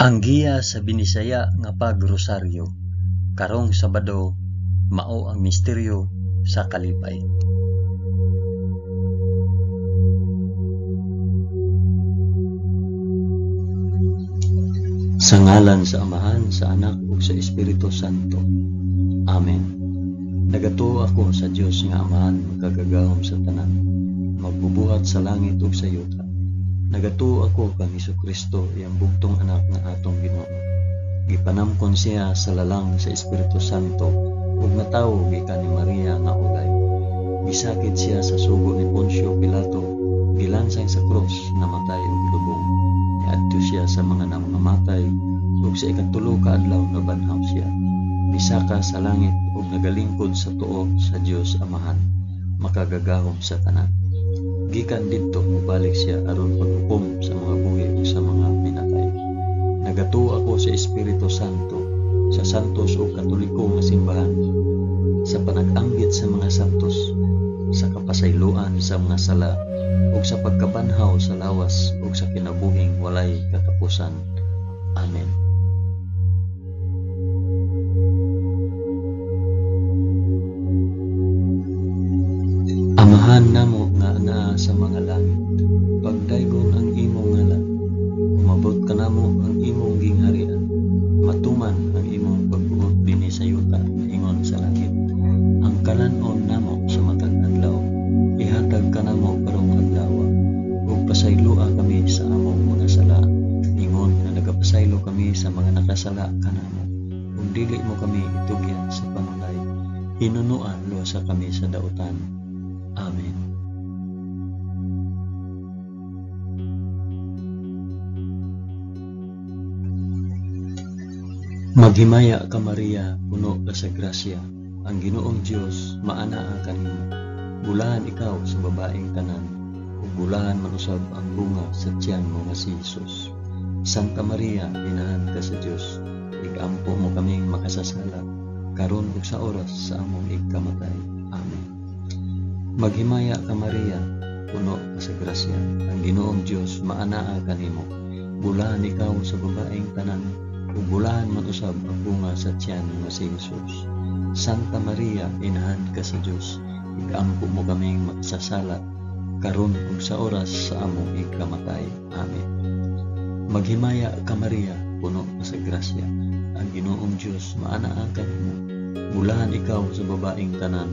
Ang giya sa Binisaya nga pagrosaryo karong Sabado mao ang misteryo sa kalipay. Sa ngalan sa Amahan, sa Anak ug sa Espiritu Santo. Amen. Nagatuo ako sa Dios nga Amahan makagagahom sa tanan, magbubuhat sa langit ug sa yuta. Nagatuo ako kang Hesukristo, iyang bugtong anak nga atong Ginoo. Gipanamkon siya sa lalang sa Espiritu Santo ug natawo gikan ni Maria nga ulay. Gisakit siya sa sugo ni Poncio Pilato, gilansang sa krus, namatay ug gilubong. Niadto siya sa mga nangamatay ug sa ikatulo ka adlaw nabanhaw siya. Misaka sa langit ug nagalingkod sa tuo sa Dios Amahan, makagagahom sa tanan. Gikan didto mobalik siya aron paghukom sa mga buhi ug sa mga minatay. Nagatuo ako sa Espiritu Santo, sa santos ug katoliko nga simbahan, sa panag-anggit sa mga santos, sa kapasayloan sa mga sala, ug sa pagkabanhaw sa lawas ug sa kinabuhing walay katapusan. Amen. Amahan namo nga naa sa mga langit, pagdaygon ang imong ngalan, umabot kanamo ang imong gingharian, matuman ang imong pagbuot dinhi sa yuta ingon sa langit. Ang kalan-on namo sa matag adlaw, ihatag kanamo karong adlaw, ug pasayloa kami sa among mga sala, ingon nga nagapasaylo kami sa mga nakasala kanamo, ug dili mo kami itugyan sa panulay, hinunoa luwasa kami sa dautan. Amen. Maghimaya ka Maria, puno ka sa grasya, ang Ginoong Dios maanaa kanimo. Bulahan ikaw sa babaeng tanan, ug bulahan man usab ang bunga sa tiyan mo nga si Jesus. Santa Maria, inahan ka sa Dios, igampo mo kaming makasasala, karon ug sa oras sa among igkamatay. Amen. Maghimaya ka Maria, puno ka sa grasya, ang Ginoong Dios maanaa kanimo. Bulahan ikaw sa babaeng tanan, ug bulahan man usab ang bunga sa tiyan nga si Jesus. Santa Maria, inahan ka sa Dios, igampo mo kaming makasasala, karon ug sa oras sa among igkamatay. Amen. Maghimaya ka Maria, puno ka sa grasya, ang Ginoong Dios maanaa kanimo. Bulahan ikaw sa babaeng tanan,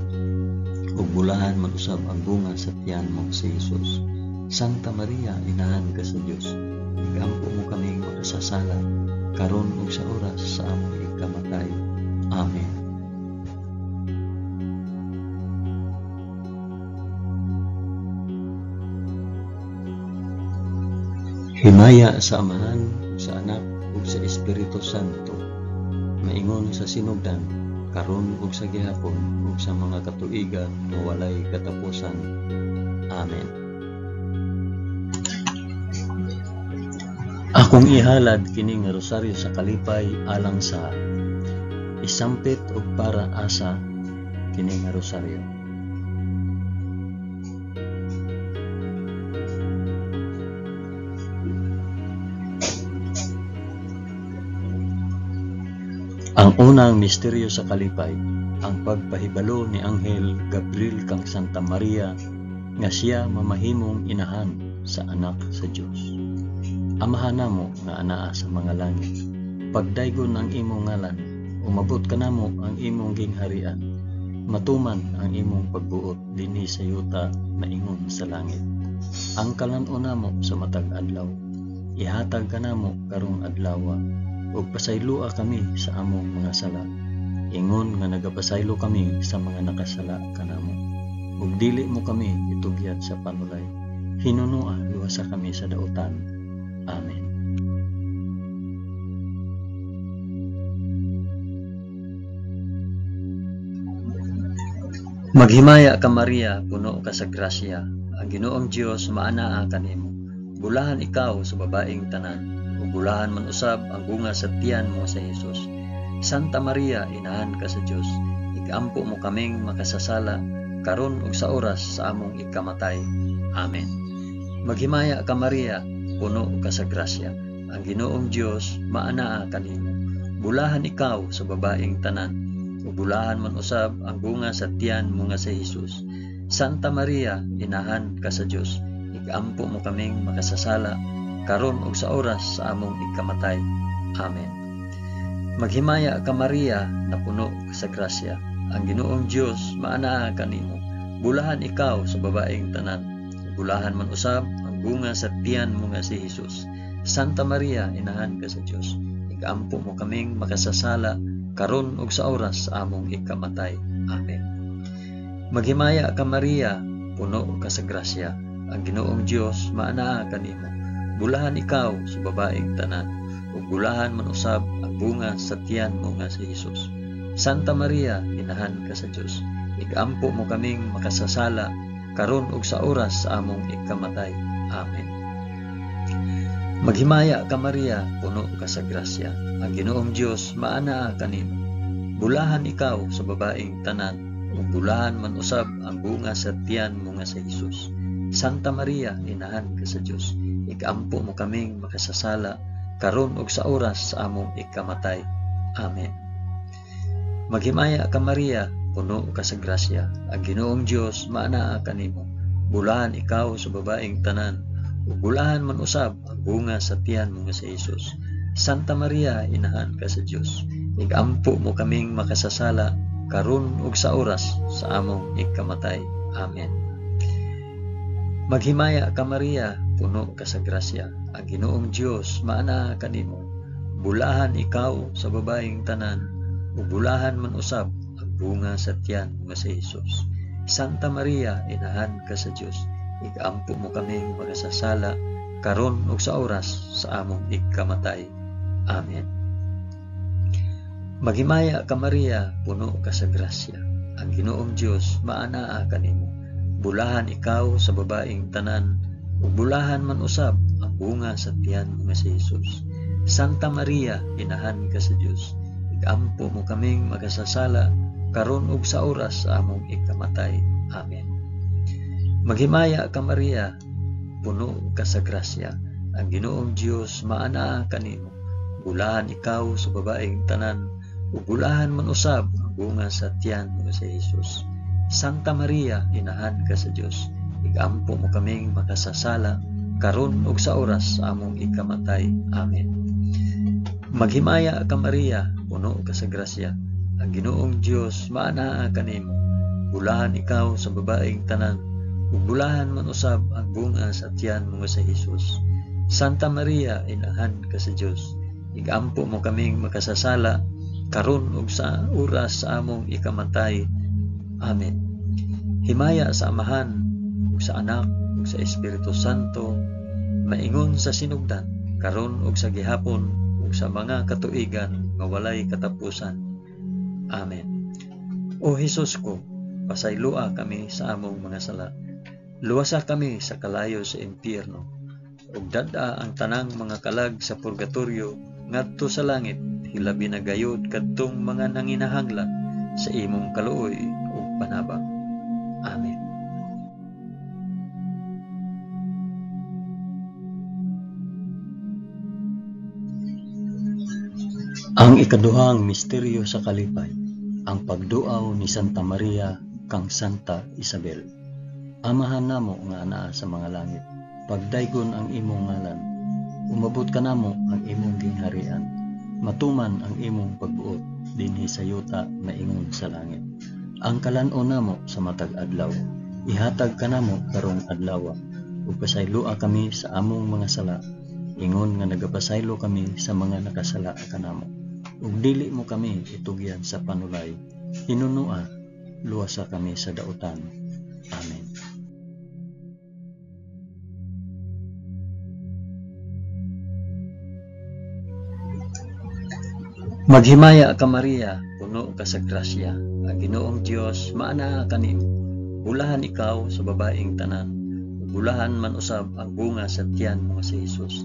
ug bulahan man usab ang bunga sa tiyan mo si Jesus. Santa Maria, inahan ka sa Dios, igampo mo kaming makasasala, karon ug sa oras sa among igkamatay. Amen. Himaya sa Amahan, ug sa Anak, ug sa Espiritu Santo, maingon sa sinugdan, karon ug sa gihapon, ug sa mga katuigan nga walay katapusan. Amen. Akong ihalad kini nga rosaryo sa kalipay alang sa isampit og para asa kini nga rosaryo. Ang unang misteryo sa kalipay, ang pagpahibalo ni Anghel Gabriel kang Santa Maria nga siya mamahimong inahan sa anak sa Dios. Amahan namo nga anaa sa mga langit, pagdaygon ang imong ngalan, umabot kanamo ang imong gingharian, matuman ang imong pagbuot dinhi sa yuta maingon sa langit. Ang kalan-on namo sa matag adlaw, ihatag kanamo karong adlawa, ug pasayloa kami sa among mga sala, ingon nga nagapasaylo kami sa mga nakasala kanamo. Ug dili mo kami itugyan sa panulay, hinunoa luwasa kami sa dautan. Amen. Maghimaya ka Maria, puno ka sa grasya, ang Ginoong Dios maanaa kanimo. Bulahan ikaw sa babaeng tanan, ug bulahan man usab ang bunga sa tiyan mo sa Jesus. Santa Maria, inahan ka sa Dios, igampo mo kaming makasasala, karon ug sa oras sa among ikamatay. Amen. Maghimaya ka Maria, puno ka sa grasya, Ang Ginoong Dios maanaa kanimo. Bulahan ikaw sa babaeng tanan, ug bulahan man usab ang bunga sa tiyan mo nga si Hesus. Santa Maria, inahan ka sa Dios, igampo mo kaming makasasala karon ug sa oras sa among ikamatay. Amen. Maghimaya ka Maria, napuno ka sa grasya. Ang Ginoong Dios maanaa kanimo. Bulahan ikaw sa babaeng tanan, ug bulahan man usab ang bunga sa tiyan mo nga si Hesus. Santa Maria, inahan ka sa Dios, igampo mo kaming makasasala karon ug sa oras sa among ikamatay. Amen. Maghimaya ka Maria, puno ka sa grasya. Ang Ginoong Dios maanaa kanimo. Bulahan ikaw sa babaeng tanan, ug bulahan man usab ang bunga sa tiyan mo nga si Hesus. Santa Maria, inahan ka sa Dios, igampo mo kaming makasasala karon ug sa oras sa among ikamatay. Amen. Maghimaya ka Maria, puno ka sa grasya. Ang Ginoong Dios maanaa kanimo. Bulahan ikaw sa babaeng tanan, ug bulahan man usab ang bunga sa tiyan mo nga si Hesus. Santa Maria, inahan ka sa Dios, igampo mo kaming makasasala karon ug sa oras sa among ikamatay. Amen. Maghimaya ka Maria, puno ka sa grasya. Ang Ginoong Dios maanaa kanimo. Bulahan ikaw sa babaeng tanan, ug bulahan man usab ang bunga sa tiyan mo nga si Hesus. Santa Maria, inahan ka sa Dios, igampo mo kaming makasasala karon ug sa oras sa among ikamatay. Amen. Maghimaya ka Maria, puno ka sa grasya. Ang Ginoong Dios maanaa kanimo. Bulahan ikaw sa babaeng tanan, ug bulahan man usab ang bunga sa tiyan mo nga si Hesus. Santa Maria, inahan ka sa Dios, igampo mo kaming makasasala karon ug sa oras sa among ikamatay. Amen. Maghimaya ka Maria, puno ka sa grasya. Ang Ginoong Dios maanaa kanimo. Bulahan ikaw sa babaeng tanan, ug bulahan man usab ang bunga sa tiyan mo nga si Hesus. Santa Maria, inahan ka sa Dios, igampo mo kaming makasasala karon ug sa oras sa among ikamatay. Amen. Maghimaya ka Maria, puno ka sa grasya. Ang Ginoong Dios maanaa kanimo. Bulahan ikaw sa babaeng tanan, ug bulahan man usab ang bunga sa tiyan mo nga si Hesus. Santa Maria, inahan ka sa Dios, igampo mo kaming makasasala karon ug sa oras sa among ikamatay. Amen. Maghimaya ka Maria, puno ka sa grasya. Ang Ginoong Dios maanaa kanimo. Bulahan ikaw sa babaeng tanan, ug bulahan man usab ang bunga sa tiyan mo nga si Hesus. Santa Maria, inahan ka sa Dios, igampo mo kaming makasasala karon ug sa oras sa among ikamatay. Amen. Himaya sa Amahan ug sa Anak ug sa Espiritu Santo, maingon sa sinugdan, karon ug sa gihapon ug sa mga katuigan nga walay katapusan. Amen. O Hesus ko, pasayloa kami sa among mga sala. Luwasa kami sa kalayo sa impyerno, ug dad-a ang tanang mga kalag sa purgatorio ngadto sa langit, hilabi na gayud kadtong mga nanginahanglan sa imong kaluoy ug panabang. Amen. Ang ikaduhang misteryo sa kalipay, ang pagduaw ni Santa Maria kang Santa Isabel. Amahan namo nga anaa sa mga langit, pagdaygon ang imong ngalan, umabot kanamo ang imong gingharian, matuman ang imong pagbuot dinhi sa yuta maingon sa langit. Ang kalan-on namo sa matag adlaw, ihatag kanamo karong adlaw, ug pasayloa kami sa among mga sala, ingon nga nagapasaylo kami sa mga nakasala kanamo. Ug dili mo kami itugyan sa panulay, hinunua, luwasa kami sa dautan. Amen. Maghimaya ka Maria, puno ka sa grasya. Ang Ginoong Dios maanaa kanimo. Bulahan ikaw sa babaeng tanan, ug bulahan man usab ang bunga sa tiyan mo nga si Hesus.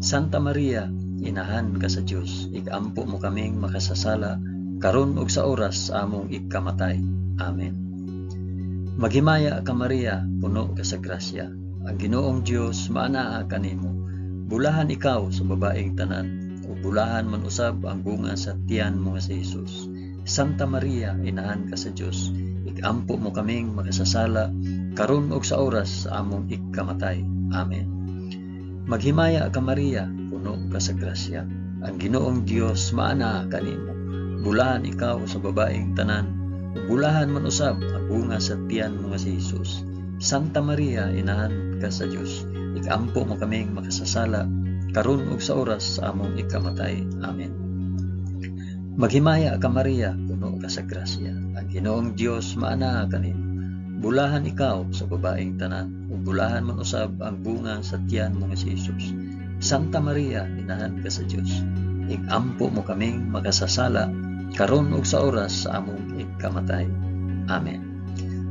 Santa Maria, inahan ka sa Dios, igampo mo kaming makasasala karon ug sa oras sa among ikamatay. Amen. Maghimaya ka Maria, puno ka sa grasya. Ang Ginoong Dios maanaa kanimo. Bulahan ikaw sa babaeng tanan, ug bulahan man usab ang bunga sa tiyan mo nga si Jesus. Santa Maria, inahan ka sa Dios, ikampo mo kaming makasasala, karon ug sa oras sa among ikamatay. Amen. Maghimaya ka Maria, puno ka sa grasya. Ang Ginoong Dios maanaa kanimo. Bulahan ikaw sa babaeng tanan, ug bulahan man usab ang bunga sa tiyan mo nga si Jesus. Santa Maria, inahan ka sa Dios, ikampo mo kaming makasasala, karon ug sa oras sa among ikamatay. Amen. Maghimaya ka Maria, puno ka sa grasya. Ang Ginoong Dios maanaa kanimo. Bulahan ikaw sa babaeng tanan, ug bulahan man usab ang bunga sa tiyan mo nga si Jesus. Santa Maria, inahan ka sa Dios, ikampo mo kaming makasasala, karon ug sa oras sa among ikamatay. Amen.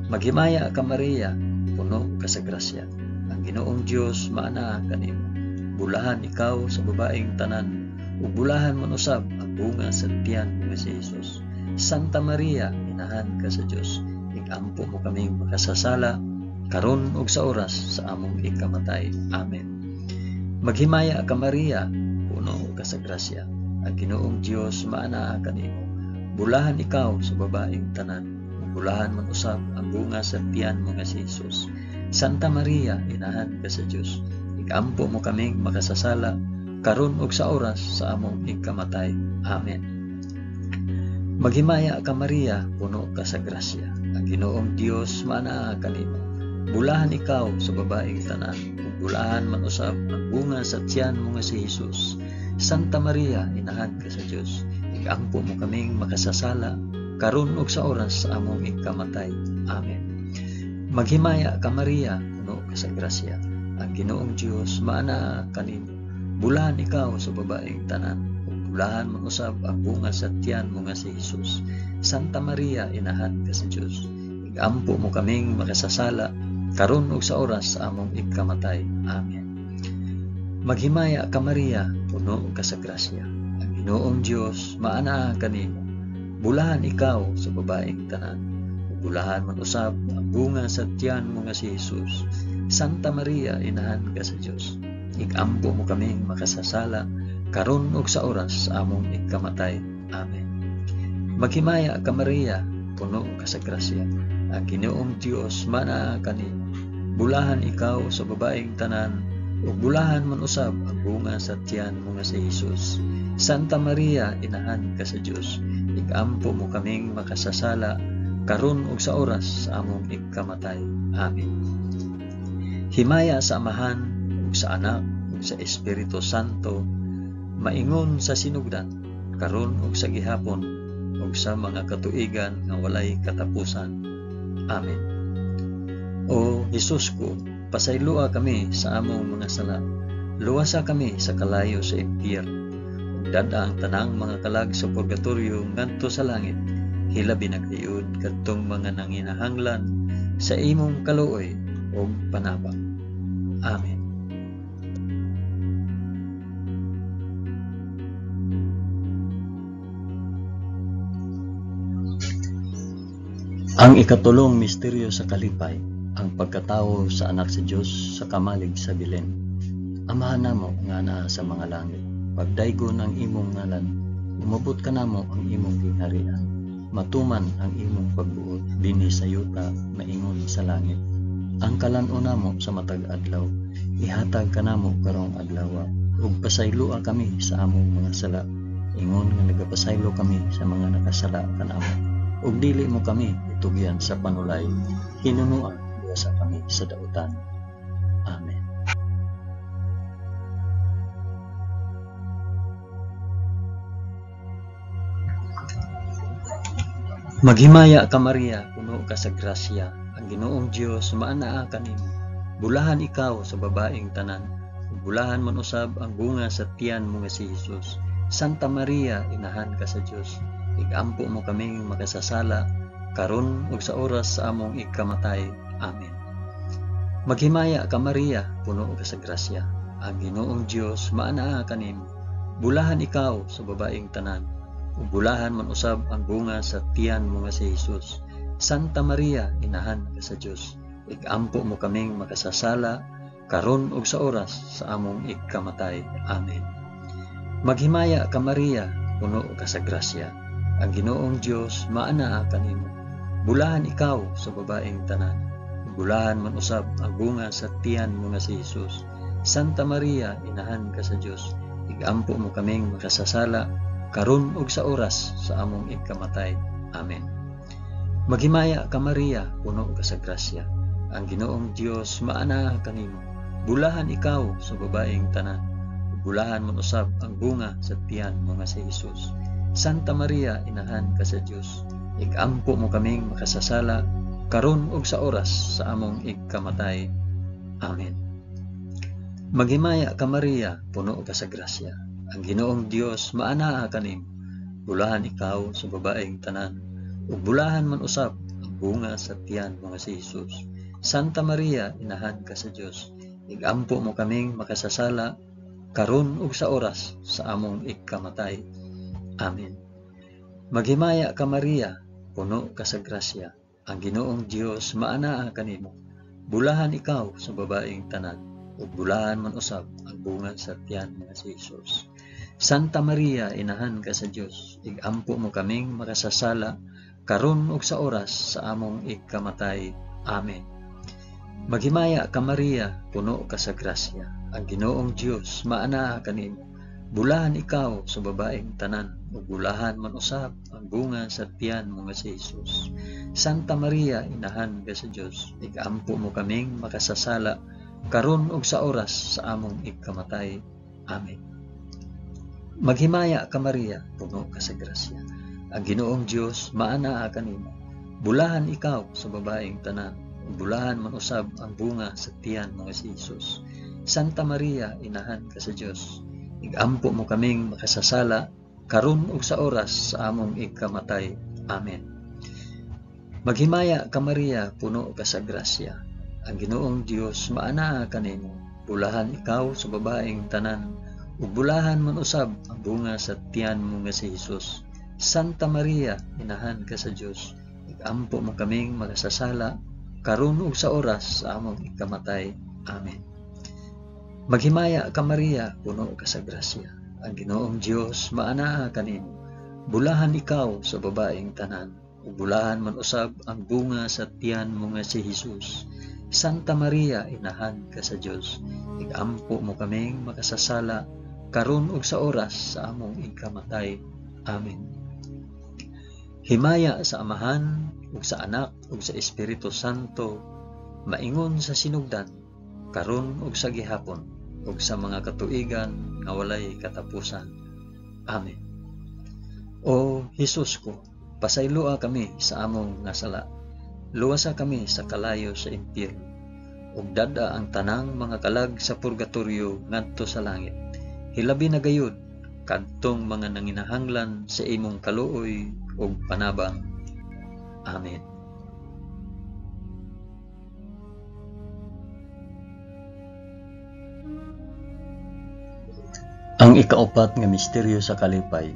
Maghimaya ka Maria, puno ka sa grasya. Ang Ginoong Dios maanaa kanimo. Bulahan ikaw sa babaeng tanan, ug bulahan man usab ang bunga sa tiyan mo nga si Jesus. Santa Maria, inahan ka sa Dios, ikampo mo kaming makasasala, karon ug sa oras sa among ikamatay. Amen. Maghimaya ka Maria, puno ka sa grasya. Ang Ginoong Dios maanaa kanimo. Bulahan ikaw sa babaeng tanan, ug bulahan man usab ang bunga sa tiyan mo nga si Jesus. Santa Maria, inahan ka sa Dios, ikampo mo kaming makasasala, karon ug sa oras sa among ikamatay. Amen. Maghimaya ka Maria, puno ka sa grasya. Ang Ginoong Dios maanaa kanimo. Bulahan ikaw sa babaeng tanan, ug bulahan man usab ang bunga sa tiyan mo nga si Jesus. Santa Maria, inahan ka sa Dios, ikampo mo kaming makasasala, karon ug sa oras sa among ikamatay. Amen. Maghimaya ka Maria, puno ka sa grasya. Ang Ginoong Dios maanaa kanimo. Bulahan ikaw sa babaeng tanan, ug bulahan man usab ang bunga sa tiyan mo nga si Jesus. Santa Maria, inahan ka sa Dios, ikampo mo kaming makasasala, karon ug sa oras sa among ikamatay. Amen. Maghimaya ka Maria, puno ka sa grasya. Ang Ginoong Dios maanaa kanimo. Bulahan ikaw sa babaeng tanan, ug bulahan man usab ang bunga sa tiyan mo nga si Jesus. Santa Maria, inahan ka sa Dios, ikampo mo kaming makasasala, karon ug sa oras sa among ikamatay. Amen. Maghimaya ka Maria, puno ka sa grasya. Ang Ginoong Dios maanaa kanimo. Bulahan ikaw sa babaeng tanan, ug bulahan man usab ang bunga sa tiyan mo nga si Jesus. Santa Maria, inahan ka sa Dios, ikampo mo kaming makasasala, karon ug sa oras sa among ikamatay. Amen. Himaya sa Amahan, ug sa Anak, ug sa Espiritu Santo, maingon sa sinugdan, karon ug sa gihapon, ug sa mga katuigan nga walay katapusan. Amen. O Jesus ko, pasayloa kami sa among mga sala. Luwasa kami sa kalayo sa impyerno. Ug dad-a ang tanang mga kalag sa purgatorio ngadto sa langit. Hilabi na gayud kadtong mga nanginahanglan sa imong kaluoy ug panabang. Amen. Ang ikatulong misteryo sa kalipay, ang pagkatawo sa anak sa Dios sa kamalig sa Belen. Amahan namo nga naa sa mga langit, pagdaygon ang imong ngalan, umabot kanamo ang imong gingharian, matuman ang imong pagbuot dinhi sa yuta maingon sa langit. Ang kalan-on namo sa matag adlaw, ihatag kanamo karong adlaw, ug pasayloa kami sa among mga sala, ingon nga nagapasaylo kami sa mga nakasala kanamo. Ug dili mo kami itugyan sa panulay, hinunoa luwasa kami sa dautan. Amen. Maghimaya ka Maria, puno ka sa grasya, ang Ginoong Dios maanaa kanimo. Bulahan ikaw sa babaeng tanan, ug bulahan man usab ang bunga sa tiyan mo nga si Jesus. Santa Maria, inahan ka sa Dios, ikampo mo kaming makasasala, karon ug sa oras sa among ikamatay. Amen. Maghimaya ka Maria, puno ka sa grasya, ang Ginoong Dios maanaa kanimo. Bulahan ikaw sa babaeng tanan, ug bulahan man usab ang bunga sa tiyan mo nga si Jesus. Santa Maria, inahan ka sa Dios, ikampo mo kaming makasasala, karon ug sa oras sa among ikamatay. Amen. Maghimaya ka Maria, puno ka sa grasya. Ang Ginoong Dios maanaa kanimo. Bulahan ikaw sa babaeng tanan. Bulahan man usab ang bunga sa tiyan mo nga si Jesus. Santa Maria, inahan ka sa Dios. Igampo mo kaming makasasala karon ug sa oras sa among ikamatay. Amen. Maghimaya ka Maria, puno ka sa grasya. Ang Ginoong Dios maanaa kanimo. Bulahan ikaw sa babaeng tanan. Bulahan man usab ang bunga sa tiyan mo nga si Jesus. Santa Maria, inahan ka sa Dios. Igampo mo kaming makasasala karon ug sa oras sa among ikamatay. Amen. Maghimaya ka Maria, puno ka sa grasya. Ang Ginoong Dios maanaa kanimo. Bulahan ikaw sa babaeng tanan, ug bulahan man usab ang bunga sa tiyan mo nga si Jesus. Santa Maria, inahan ka sa Dios. Igampo mo kaming makasasala karon ug sa oras sa among ikamatay. Amen. Maghimaya ka Maria, puno ka sa grasya. Ang Ginoong Dios maanaa kanimo. Bulahan ikaw sa babaeng tanan, ug bulahan man usab ang bunga sa tiyan nga si Jesus. Santa Maria, inahan ka sa Dios, igampo mo kaming makasasala karon ug sa oras sa among ikamatay. Amen. Maghimaya ka Maria, puno ka sa grasya. Ang Ginoong Dios maanaa kanimo. Bulahan ikaw sa babaeng tanan, ug bulahan man usab ang bunga sa tiyan mo nga si Jesus. Santa Maria, inahan ka sa Dios, igampo mo kaming makasasala karon ug sa oras sa among ikamatay. Amen. Maghimaya ka Maria, puno ka sa grasya. Ang Ginoong Dios maanaa kanimo. Bulahan ikaw sa babaeng tanan, ug bulahan man usab ang bunga sa tiyan mo nga si Jesus. Santa Maria, inahan ka sa Dios, igampo mo kaming makasasala karon ug sa oras sa among ikamatay. Amen. Maghimaya ka Maria, puno ka sa grasya. Ang Ginoong Dios maanaa kanimo. Bulahan ikaw sa babaeng tanan, ug bulahan man usab ang bunga sa tiyan mo nga si Jesus. Santa Maria, inahan ka sa Dios, igampo mo kaming makasasala karon ug sa oras sa among ikamatay. Amen. Maghimaya ka Maria, puno ka sa grasya. Ang Ginoong Dios maanaa kanimo. Bulahan ikaw sa babaeng tanan, ug bulahan man usab ang bunga sa tiyan mo nga si Jesus. Santa Maria, inahan ka sa Dios, igampo mo kaming makasasala karon ug sa oras sa among ikamatay. Amen. Himaya sa Amahan ug sa Anak ug sa Espiritu Santo, maingon sa sinugdan, karon ug sa gihapon, ug sa mga katuigan nga walay katapusan. Amen. O Hesus ko, pasayloa kami sa among nga sala. Luwasa kami sa kalayo sa impyerno, ug dad-a ang tanang mga kalag sa purgatorio ngadto sa langit. Hilabi na gayud kadtong mga nanginahanglan sa imong kaluoy ug panabang. Amen. Ang ikaupat nga misteryo sa kalipay,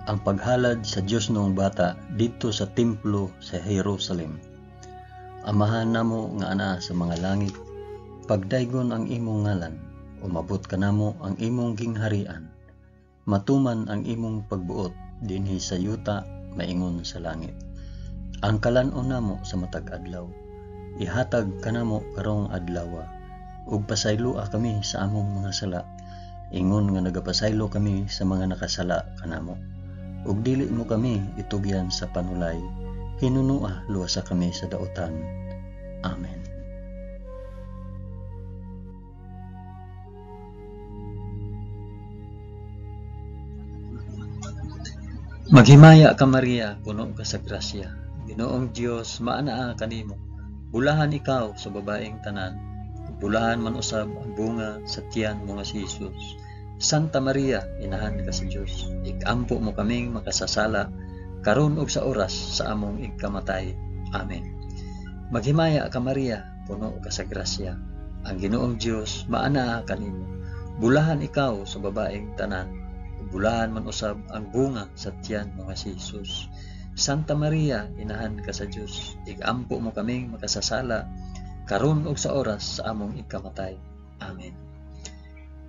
ang paghalad sa Dios noong bata didto sa templo sa Jerusalem. Amahan namo nga anaa sa mga langit, pagdaygon ang imong ngalan, umabot kanamo ang imong gingharian. Matuman ang imong pagbuot dinhi sa yuta maingon sa langit. Ang kalan-on namo sa matag adlaw, ihatag kanamo karong adlawa, ug pasayloa kami sa among mga sala, ingon nga nagapasaylo kami sa mga nakasala kanamo. Ug dili mo kami itugyan sa panulay, hinunua luwasa kami sa dautan. Amen. Maghimaya ka Maria, puno ka sa grasya. Ginoong Dios maanaa kanimo. Bulahan ikaw sa babaeng tanan, bulahan man usab ang bunga sa tiyan mo nga si Jesus. Santa Maria, inahan ka sa Dios, ikampo mo kaming makasasala karon ug sa oras sa among ikamatay. Amen. Maghimaya ka Maria, puno ka sa grasya. Ang Ginoong Dios maanaa kanimo. Bulahan ikaw sa babaeng tanan, bulahan man usab ang bunga sa tiyan mo nga si Jesus. Santa Maria, inahan ka sa Dios, ikampo mo kaming makasasala karon ug sa oras sa among ikamatay. Amen.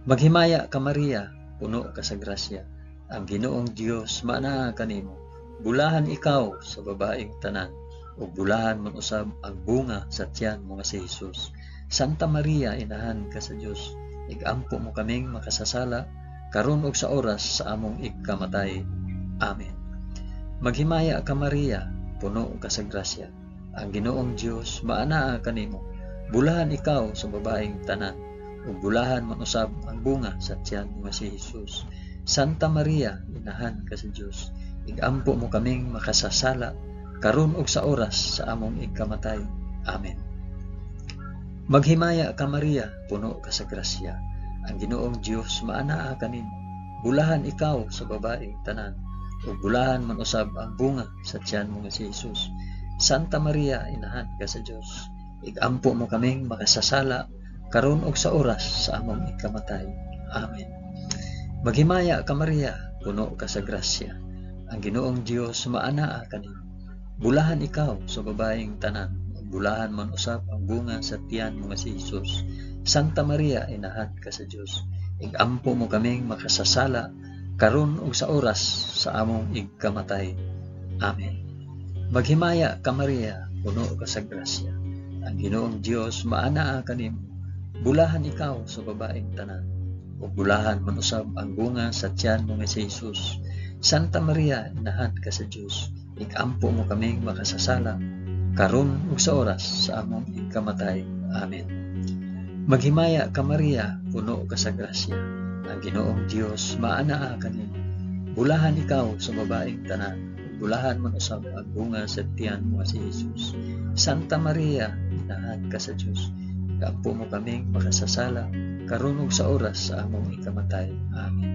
Maghimaya ka Maria, puno ka sa grasya, ang Ginoong Dios maanaa kanimo. Bulahan ikaw sa babaeng tanan, ug bulahan man usab ang bunga sa tiyan mo nga si Jesus. Santa Maria, inahan ka sa Dios, igampo mo kaming makasasala, karon ug sa oras sa among igkamatay. Amen. Maghimaya ka Maria, puno ka sa grasya, ang Ginoong Dios maanaa kanimo. Bulahan ikaw sa babaeng tanan, ug bulahan man usab ang bunga sa tiyan mo nga si Jesus. Santa Maria, inahan ka sa Dios, igampo mo kaming makasasala, karon ug sa oras sa among igkamatay. Amen. Maghimaya ka Maria, puno ka sa grasya, ang Ginoong Dios maanaa kanimo. Bulahan ikaw sa babaeng tanan, ug bulahan man usab ang bunga sa tiyan mo nga si Jesus. Santa Maria, inahan ka sa Dios, igampo mo kaming makasasala, karon ug sa oras sa among ikamatay. Amen. Maghimaya ka Maria, puno ka sa grasya, ang Ginoong Dios maanaa kanimo. Bulahan ikaw sa babaeng tanan, ug bulahan man usab ang bunga sa tiyan mo nga si Jesus. Santa Maria, inahan ka sa Dios, igampo mo kaming makasasala, karon ug sa oras sa among igkamatay. Amen. Maghimaya ka Maria, puno ka sa grasya, ang Ginoong Dios maanaa kanimo. Bulahan ikaw sa babaeng tanan, ug bulahan man usab ang bunga sa tiyan mo nga si Jesus. Santa Maria, inahan ka sa Dios, igampo mo kaming makasasala, karon ug sa oras sa among igkamatay. Amen. Maghimaya ka Maria, puno ka sa grasya, ang Ginoong Dios maanaa kanimo. Bulahan ikaw sa babaeng tanan, ug bulahan man usab ang bunga sa tiyan mo nga si Jesus. Santa Maria, inahan ka sa Dios, igampo mo kaming makasasala, karon ug sa oras sa among ikamatay. Amen.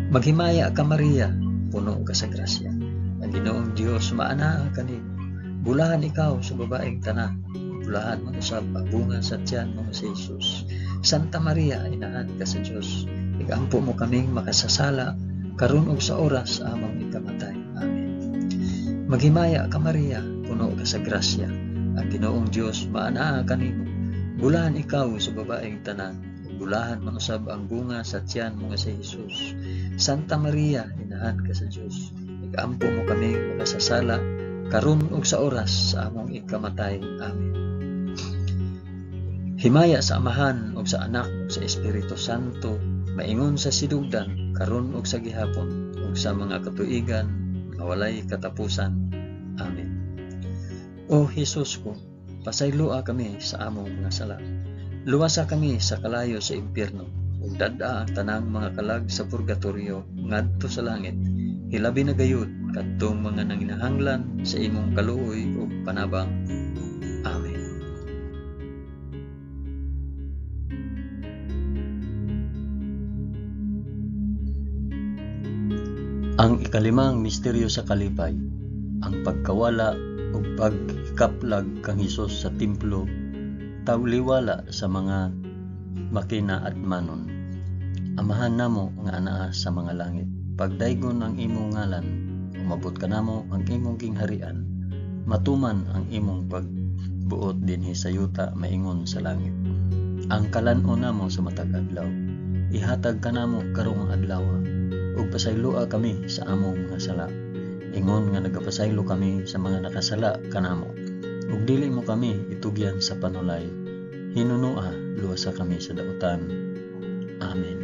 Maghimaya ka Maria, puno ka sa grasya, ang Ginoong Dios maanaa kanimo. Bulahan ikaw sa babaeng tanan, bulahan man usab ang bunga sa tiyan mo nga si Jesus. Santa Maria, inahan ka sa Dios, igampo mo kaming makasasala, karon ug sa oras sa among ikamatay. Amen. Maghimaya ka Maria, puno ka sa grasya, ang Ginoong Dios maanaa kanimo. Bulahan ikaw sa babaeng tanan, ug bulahan man usab ang bunga sa tiyan mo nga si Jesus. Santa Maria, inahan ka sa Dios, igampo mo kaming makasasala, karon ug sa oras sa among ikamatay. Amen. Himaya sa Amahan ug sa Anak ug sa Espiritu Santo, maingon sa sidugdan, karon ug sa gihapon, ug sa mga katuigan nga walay katapusan. Amen. O Hesus ko, pasayloa kami sa among mga sala. Luwasa kami sa kalayo sa impierno, ug dad-a ang tanang mga kalag sa purgatorio ngadto sa langit. Hilabi na gayud kadtong mga nanginahanglan sa imong kaluoy ug panabang. Amen. Ang ikalimang misteryo sa kalipay, ang pagkawala ug pagkaplag kang Hesus sa templo, tawliwala sa mga makinaadmanon. Amahan namo nga anaa sa mga langit, pagdaygon ang imong ngalan, umabot kanamo ang imong gingharian, matuman ang imong pagbuot dinhi sa yuta maingon sa langit. Ang kalan-on namo sa matag adlaw, ihatag kanamo karong adlaw, ug pasayloa kami sa among mga sala, ingon nga nagapasaylo kami sa mga nakasala kanamo. Ug dili mo kami itugyan sa panulay, hinunoa luwasa kami sa dautan. Amen.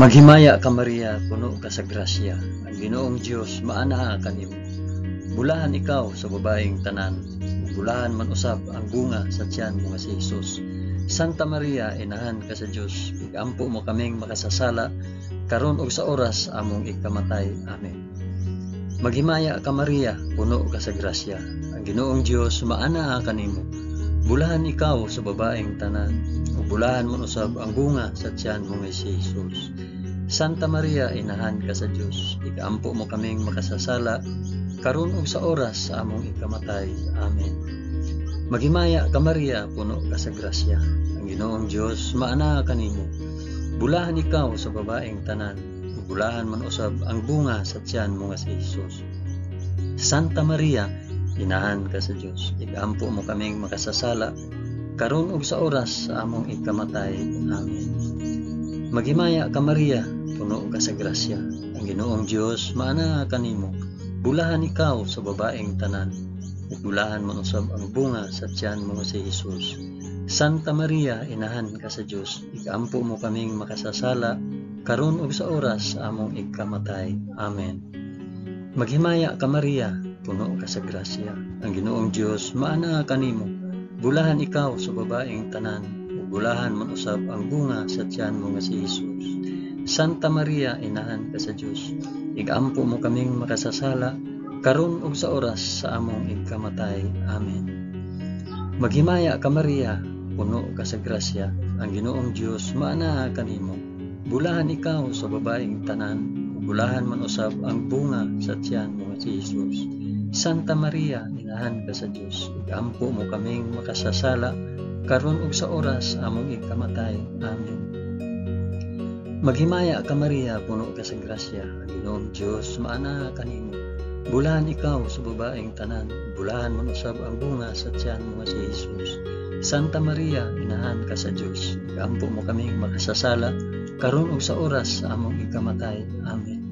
Maghimaya ka Maria, puno ka sa grasya, ang Ginoong Dios maanaa kanimo. Bulahan ikaw sa babaeng tanan, bulahan man usab ang bunga sa tiyan mo nga si Jesus. Santa Maria, inahan ka sa Dios, igampo mo kaming makasasala, karon ug sa oras among ikamatay. Amen. Maghimaya ka Maria, puno ka sa grasya, ang Ginoong Dios maanaa kanimo. Bulahan ikaw sa babaeng tanan, ug bulahan man usab ang bunga sa tiyan mo nga si Jesus. Santa Maria, inahan ka sa Dios, igampo mo kaming makasasala, karon ug sa oras sa among ikamatay. Amen. Maghimaya ka Maria, puno ka sa grasya, ang Ginoong Dios maanaa kanimo. Bulahan ikaw sa babaeng tanan, ug bulahan man usab ang bunga sa tiyan mo nga si Jesus. Santa Maria, inahan ka sa Dios, igampo mo kaming makasasala, karon ug sa oras sa among ikamatay. Amen. Maghimaya ka Maria, puno ka sa grasya, ang Ginoong Dios maana kanimo. Bulahan ikaw sa babaeng tanan, ug bulahan man usab ang bunga sa tiyan mo si Jesus. Santa Maria, inahan ka sa Dios, igampo mo kaming makasasala, karon ug sa oras sa among ikamatay. Amen. Maghimaya ka Maria, puno ka sa grasya, ang Ginoong Dios maana kanimo. Bulahan ikaw sa babaeng tanan, ug bulahan man usab ang bunga sa tiyan mo nga si Jesus. Santa Maria, inahan ka sa Dios, igampo mo kaming makasasala, karon ug sa oras sa among ikamatay. Amen. Maghimaya ka Maria, puno ka sa grasya, ang Ginoong Dios maana kanimo. Bulahan ikaw sa babaeng tanan, ug bulahan man usab ang bunga sa tiyan mo nga si Jesus. Santa Maria, inahan ka sa Dios, igampo mo kaming makasasala, karon ug sa oras among ikamatay. Amen. Maghimaya ka Maria, puno ka sa grasya, ang Ginoong Dios maana kanimo. Bulahan ikaw sa babaeng tanan, bulahan man usab ang bunga sa tiyan mo nga si Jesus. Santa Maria, inahan ka sa Dios, igampo mo kaming makasasala, karon ug sa oras sa among ikamatay. Amen.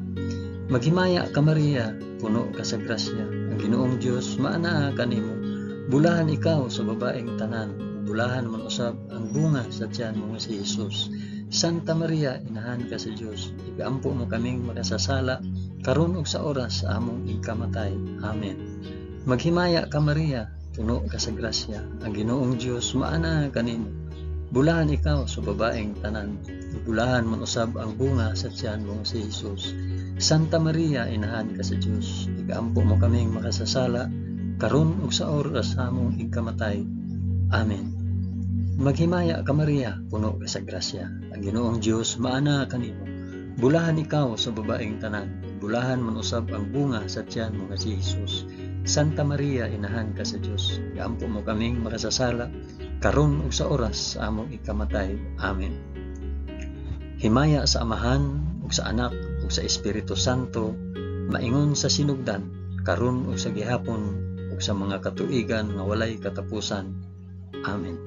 Maghimaya ka Maria, puno ka sa grasya, ang Ginoong Dios maana kanimo. Bulahan ikaw sa babaeng tanan, bulahan man usab ang bunga sa tiyan mo nga si Jesus. Santa Maria, inahan ka sa Dios, igampo mo kaming makasasala, karon ug sa oras sa among ikamatay. Amen. Maghimaya ka Maria, puno ka sa grasya, ang Ginoong Dios maana kanimo. Bulahan ikaw sa babaeng tanan, bulahan man usab ang bunga sa tiyan mo si Jesus. Santa Maria, inahan ka sa Dios, igampo mo kaming makasasala, karon ug sa oras sa among ikamatay. Amen. Maghimaya ka Maria, puno ka sa grasya, ang Ginoong Dios maana kanimo. Bulahan ikaw sa babaeng tanan, bulahan man usab ang bunga sa tiyan mo nga si Jesus. Santa Maria, inahan ka sa Dios, igampo mo kaming makasasala, karon ug sa oras sa among ikamatay. Amen. Himaya sa Amahan ug sa Anak ug sa Espiritu Santo, maingon sa sinugdan, karon ug sa gihapon ug sa mga katuigan nga walay katapusan. Amen.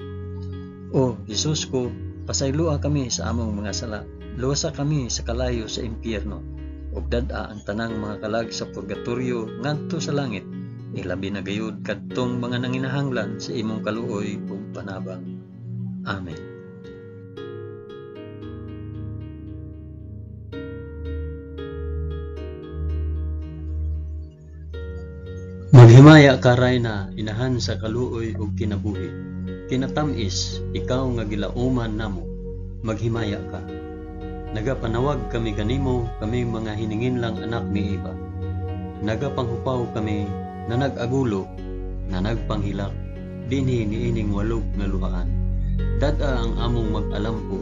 O Jesus ko, pasayloa kami sa among mga sala, luwasa kami sa kalayo sa impyerno, ug dad-a ang tanang mga kalag sa purgatorio ngadto sa langit, ilabi na gayud kadtong mga nanginahanglan sa imong kaluoy ug panabang. Amen. Maghimaya ka Rayna, inahan sa kaluoy ug kinabuhi. Kinatamis, ikaw nga gilauman namo, maghimaya ka. Nagapanawag kami kanimo, kami mga hininginlang anak ni Eva. Nagapanghupaw kami na nag-agulo, na nagpanghilak, dinhi niining walog nga luhaan. Dad-a ang among mag-alampo,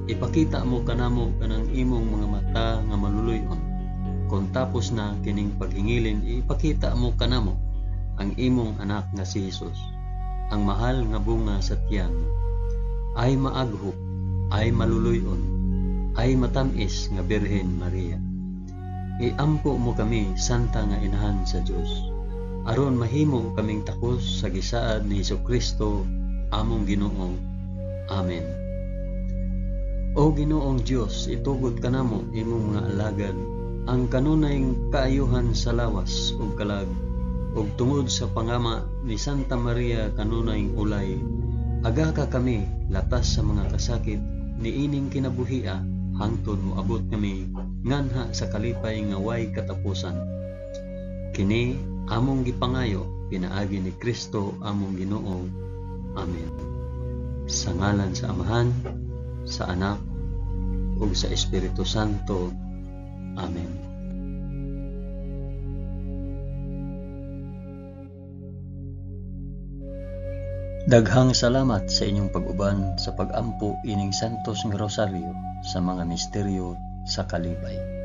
ipakita mo kanamo kanang imong mga mata nga maluluy-on. Kung tapos na kining paghingilin, ipakita mo kanamo ang imong anak nga si Jesus, ang mahal nga bunga sa tiyan mo. Ay maaghop, ay maluluy-on, ay matamis nga Birhen Maria. Iampo mo kami, Santa nga Inahan sa Dios, aron mahimo kaming takos sa gisaad ni Hesukristo among Ginoo. Amen. O Ginoong Dios, itugot kanamo imong mga alagad ang kanunay kaayuhan sa lawas ug kalag, ug tungod sa pangama ni Santa Maria kanunay ulay, agaka kami latas sa mga kasakit niining kinabuhia hangtod moabot kami nganha sa kalipay nga way katapusan. Kini among gipangayo pinaagi ni Kristo among Ginoo. Amen. Sa ngalan sa Amahan, sa Anak, ug sa Espiritu Santo. Amen. Daghang salamat sa inyong pag-uban sa pag-ampo ining Santos nga Rosaryo sa mga misteryo sa kalipay.